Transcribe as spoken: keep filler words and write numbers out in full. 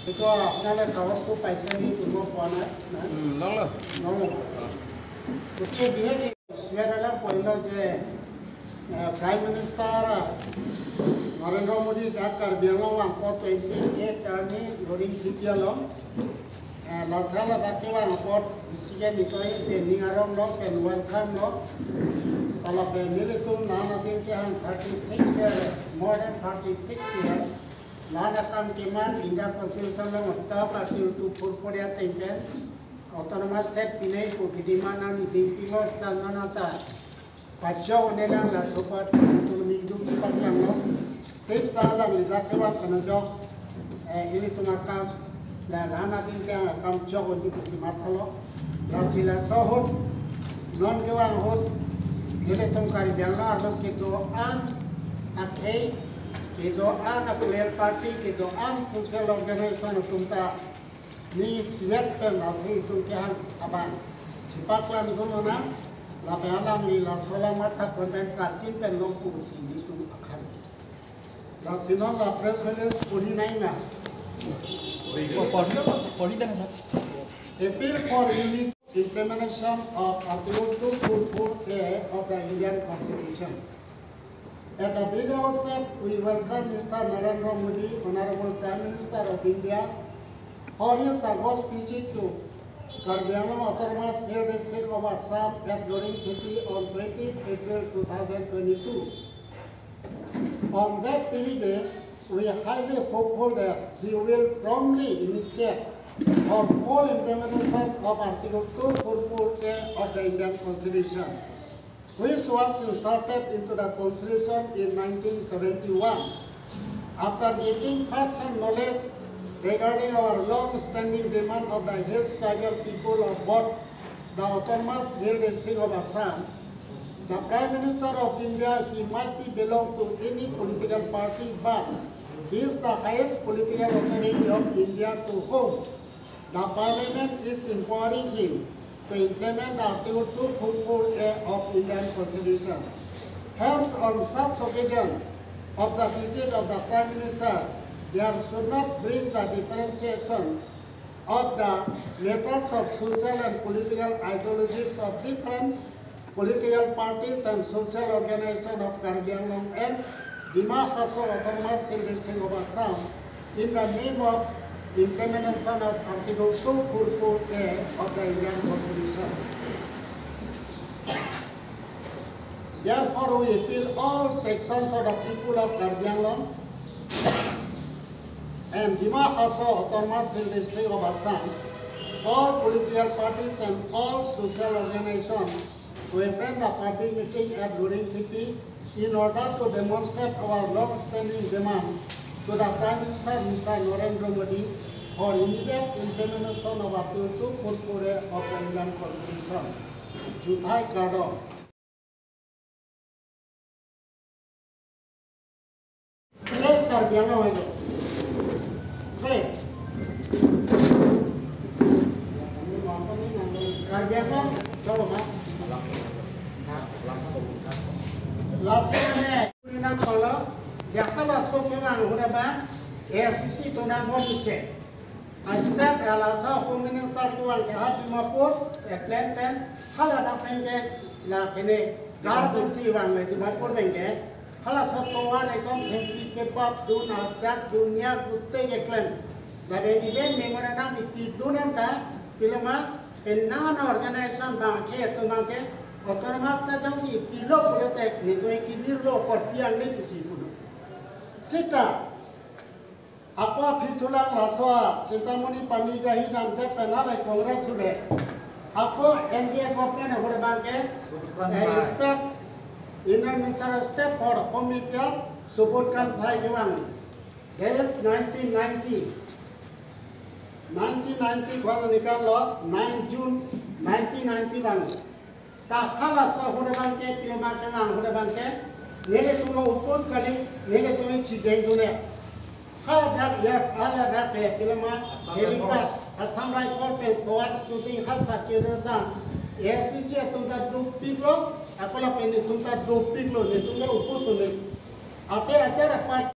এইটো আপোনালোকে কাগজটো পাইছে নেকি? মই পোৱা নাই। নাই? উম, লং লং। লং লং। গতিকে বিশেষ ইয়াত অলপ পঢ়িলো যে, এ, prime minister Narendra Modi dak Karbi Anglong vangpo twenty eight arni Loring Thepi along, A, lasi ladak kevang apot bisi ke nitoi training arong lo pen welcome lo. Lapen nelitum nana din kehang thirty six year, more than thirty six year. La-an akam keman India Constitution along top Article two four four ateng pen Autonomous State pinei pu kedema nangding pilo seta nonta pachok un-e lang, laso apot ilitum ningduk chepaklanglo. Seta alangli dak kevang pen ajok, eh, ilitum akam, la-an adin ke akam chok unji pusi mathalo. Lasi laso ahut, non kevang ahut, ilitum Karbi Anglong arlo kedo-an akhei, kedo-an a political party, kedo-an social organization atum ta ning isivet pen laso itum kehang abang chepaklang dun lonang, lapen alangli laso alam athak pen pen kachin pen longpo pusi nelitum akhan. Lasi non la press release puri nai na. Puri, puri, puri dan, sir. Appeal for unit implementation of Article two four four A of the Indian Constitution. At the very outset, we welcome Mister Narendra Modi, Honorable Prime Minister of India, for his August visit to Karbi Anglong Autonomous Hill District of Assam at Loring Thepi on twentieth April two thousand twenty-two. On that very day, we are highly hopeful that he will promptly initiate for full implementation of Article two four four A of the Indian Constitution, which was inserted into the Constitution in nineteen seventy-one. After getting first-hand knowledge regarding our long-standing demand of the Hills Tribal people of both the Autonomous Hill District of Assam, the Prime Minister of India, he might be belong to any political party, but he is the highest political authority of India to whom the Parliament is empowering him to implement Article two four four A of Indian Constitution. Hence, on such occasion of the visit of the Prime Minister, there should not bring the differentiation of the matters of social and political ideologies of different political parties and social organization of Karbi Anglong and Dima Hasao Autonomous Hill District of Assam in the name of implementation of Article two four four A of the Indian Constitution. Therefore, we appeal all sections of the people of Karbi Anglong and Dima Hasao Autonomous Hill District of Assam, all political parties and all social organizations to attend the public meeting at Loring Thepi in order to demonstrate our long-standing demand to the Prime Minister, Mister Narendra Modi, for immediate implementation of Article two four four A of the Indian Constitution. Juthai kardom. Hei, Karbi Anglong hei lo. Hei. Karbi Anglong, coba ma. Lasi ne, nang kalau, jaka laso kevang ahut abang, A I C C atum nang bor che. Astak alaso Home Minister atum vang ke ha Dimapur, e plan pen, hala dak pen ke, la kene, gar pensi vangle Dimapur pen ke, hala so tovar ekdom thengpi kebab dun ajat dunia gute keklem. Lapen event memorandum ipi dun anta, piloma, pen nana organization abang ke, atum abang ke, autonomous state jongsi pilo pulote, netum ke nirlo kot piang ni pusi pulo. Sita, Ako aphi thulang laso a Chintamani Panigrahi namdet pen ale Congress sude. Ako N D A government ahut abang ke, eh, State, Union Minister of State for Home Affairs, Subodh Kant Sai kevang. That is nineteen ninety. Nineteen ninety kwan nikal lo, nine June nineteen ninety vang. Ta halaso ahut abang ke, piloma kevang ahut abang ke, nelitum lo oppose kali, nelitum chijeng dun-e. Hadak ya, haladak ya, piloma, Assam helipad, Rifle. Assam Rifle pen tovar shooting ha sakir san, A I C C atum ta dopiklo, ako lapen netum ta dopiklo, netum lo oppose un-e. Ate achar apar